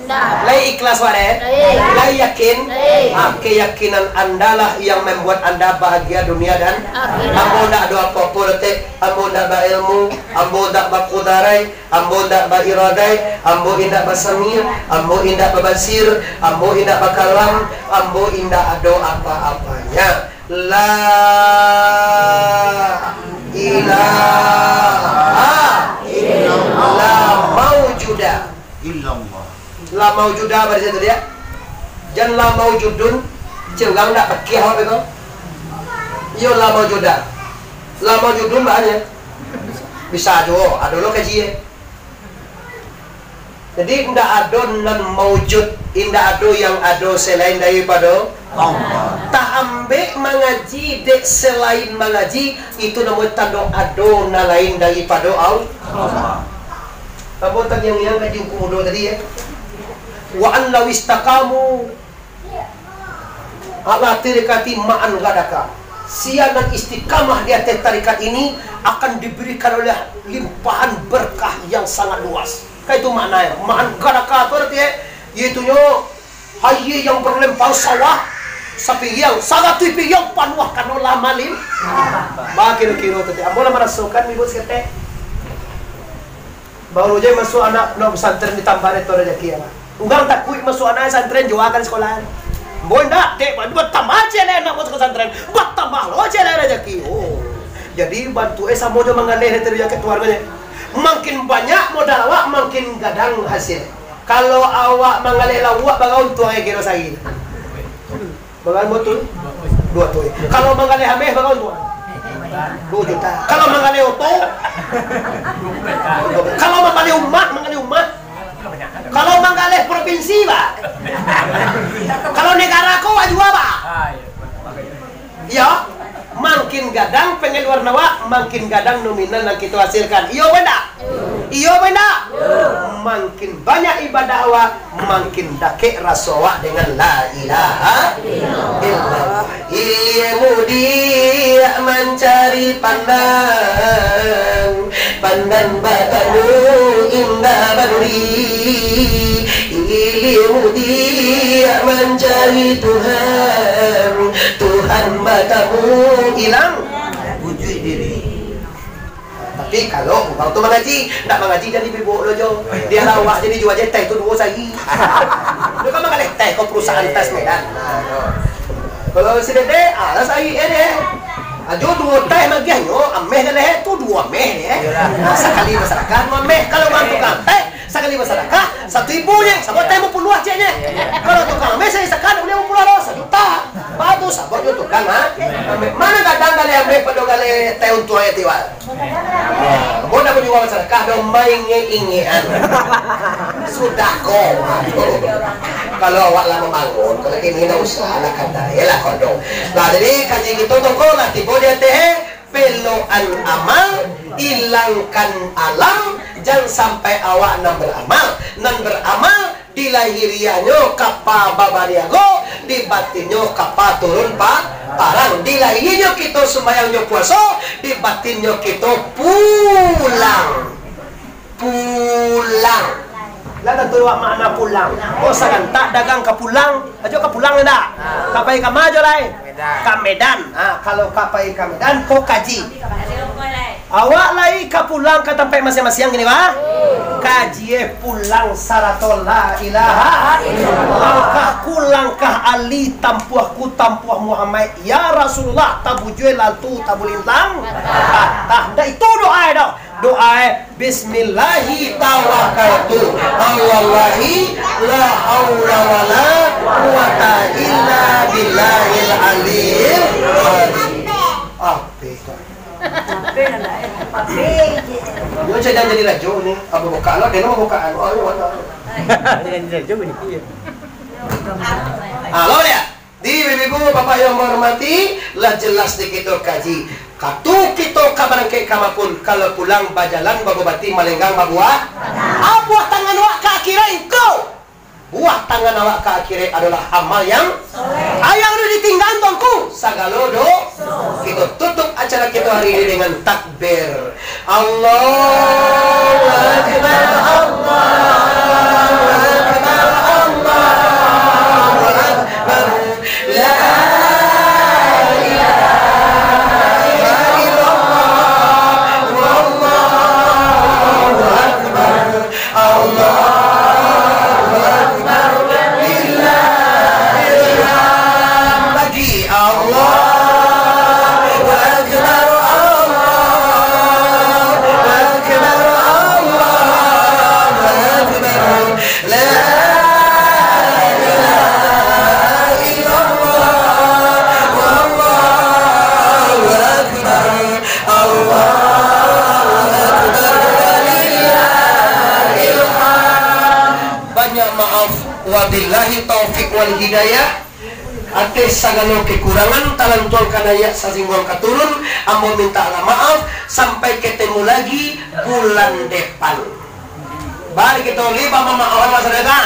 Lai ikhlas wa deh. Lai yakin. Ah, keyakinan andalah yang membuat anda bahagia dunia dan ambo ndak ado apo-apo doh, Tek. Ambo ndak bailmu, ambo ndak bakudarai, ambo ndak bairadai, ambo indak basami, ambo indak babasir, ambo indak bakalam, ambo indak ado apa-apanya. La ilaha illallah. La maujuda. Illallah. La maujuda pada situ dia. Jan la maujudun. Cik urang ndak pakiah awak tu. Iyo la maujuda. La maujudun banyak. Bisa juo, ado lo kaji, eh. Jadi, indak ado nan maujud, indak ado yang ado selain daripado Allah. Taambek mangaji dek selain mangaji, itu namo tando ado nan lain daripado Allah. Ambo tangiang-ngiang kaji Ungku Mudo tadi, ya. Wa an law istaqamu ala tariqati ma'an ghadaka. Sia nan istiqamah di ateh tarikat ini akan diberikan oleh limpahan berkah yang sangat luas. Kan itu maknanya. Ma'an ghadaka tu arti, eh, yaitunyo aia yang berlimpah sawah, Sapiriang, saratuih piriang panuah kano lah malim. Bakiro-kiro tadi, ambo lah marasokan ibu saketek. Baru je masuak anak pondok pesantren ditambah dek tu rajaki, ya. Urang takuik masuak anak pesantren, juakan sekolah. Ambo indak, dek, batambah ciek lai anak masuak pesantren, batambah lo ciek lai rajaki. Oh. Jadi bantuak e samo jo manggaleh dari rajaki tuan ko je. Makin banyak modal awak, makin gadang hasil. Kalau awak manggaleh lauak, bara untuang e kiro sahari? Manggaleh motor? Duo tu. Kalau manggaleh ameh, bara untuang? Duo juta. Kalau manggaleh oto? Kalau manggaleh umak, manggaleh umak. Kalau manggaleh provinsi, Pak. Kalau negara ko, wak jua, Pak. Iyo, makin gadang pengeluaran awak, makin gadang nominal yang kita hasilkan. Iyo, benda? Iyo, benda? Makin banyak ibadah awak, makin dakek raso awak dengan la ilaha illallah. Ilmu diak mancari pandang, pandang batamu indah baduri. Ilmu diak mancari Tuhan, Tuhan batamu ilang wujud diri. Tapi kalau urang tu mangaji, ndak mangaji jadi bibuk lo jo. Dia lawak jadi jual je teh tu duo sari. Itu kan manggaleh teh ko perusahaan tes Medan. Kalau si Dede, ah, lah sari eh deh. Ajo duo teh magiahnyo, ameh dah leh tu duo ameh deh. Nah, sakali basadakan duo ameh. Kalau urang tukang teh, sakali basadakah, satu ribu je, sabab teh limo puluah cieknyo. Kalau tukang ameh, sakali sadakah, dak buliah limo puluah doh, sajuta. Bagus, sabab jo tukang, ha? Ameh. Mano gadang galeh ameh pado galeh teh untuang e tiwal? Ambo dak manjua basadakah doh, maingek-ingekan. Sudah ko. Kalau awak lah mambangun, kalau kini dak usah lah, kadai lah ko doh. Nah, jadi kaji kito tu ko lah tibo di ateh, eh. Pelokan amal, ilangkan alam, jan sampai awak nan baramal. Nan baramal, di lahiriahnyo kapa babaniago, di batinnyo kapa turun pa-, parang. Di lahiriahnyo kito sumbayang jo puaso, di batinnyo kito pulang. Pulang. Lah tantu awak makna pulang. Oh, sagantak dagang ka pulang. Ajo ka pulang indak? Ka pai ka ma ajo lai? Medan. Ka Medan. Ha, kalau ka pai ka Medan, ko kaji. Awak lai ka pulang ka tampek masiang-masiang kini, bah? Kaji eh pulang sarato la ilaha illallah. Langkahku langkah Ali, tampuahku tampuah Muhammad. Ya Rasulullah, tabujua lantu, tabulintang patah. Ndak itu doa eh doh. Doa eh, "Bismillahi tawakkaltu, alallahi la haula wala quwata illa billahil aliyil azim." Ah, bego. Yo, jadi, jadi rajo ni. Apa buka lo? Dia mau buka anu, anu, anu. Jadi rajo ni. Iya. Halo, ya. Di ibu-ibu, bapak yang menghormati, lah jelas di kito kaji. Katu kito ka barangkek ka ma pun, kalau pulang bajalan, babobati malenggang babuah. Ah, buah tangan awak ka akhirat itu. Buah tangan awak ka akhirat adalah amal yang, ah, yang udah ditinggal, tuanku. Sagalo do-, kito tutup acara kito hari ini dengan takbir. Allahu Akbar, Allahu Akbar, Allahu Akbar. La ilaha illallah, wallahu akbar, Allahu akbar, lillahil hamd. Lagi, Allahu akbar, Allahu akbar, Allahu akbar. La ilaha illallah, wallahu akbar, Allahu akbar, walillahil hamd. Banyak maaf, wabillahi taufik wal hidayah. Ateh sagalo kekurangan, talantuang ka naiak, sasingguang ka turun, ambo mintaklah maaf, sampai ketemu lagi bulan depan. Bari kito liba mamaohan masyarakat.